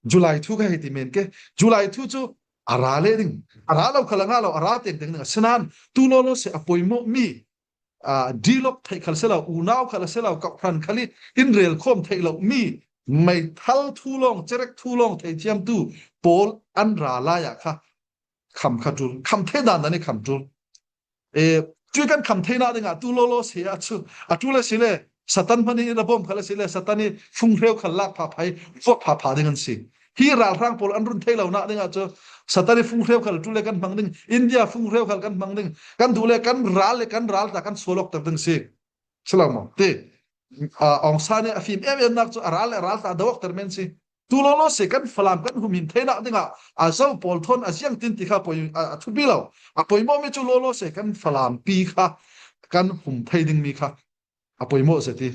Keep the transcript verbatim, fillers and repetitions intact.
July thu ka hei ti men ke. July thu cu a ra le ding. A ra lo khal a ngah lo, a ra tengteng ding. Asinain tu lawlaw si a poimawh mi, aa, dilok theih khal si lo, unau khal a si lo, kawhhran khal i in rel khawm theih lo mi, meithal thu lawng, cerek thu lawng theithiamtu pawl an ra lai ah kha kham kha ṭul, kham thei dan dan i kham ṭul. E, cui kan kham theinak dingah tu lawlaw si ah cu a ṭul a si le, Satan hmanh in a bawm khal a si le, Satan i funghreu khal lak phapha i vuak phapha ding an si. Hi ralhrang pawl an run thei lonak dingah cu Satan i funghreu khal ṭul le kan hmang ding, India funghreu khal kan hmang ding, kan duh le kan ral le kan ral ta kan sual awkter ding si. Si lo maw? Ti, aa, Aung San i a fim em emnak cu a ral le a ral ta do awkter men si. Tu lawlaw si kan Falam kan humhim theinak dingah a zo pawl thawn a ziang tin ti kha poi-, a, a thupi lo. A poimawh mi cu lawlaw si kan Falam pi kha kan hum thei ding mi kha a poimawh zet i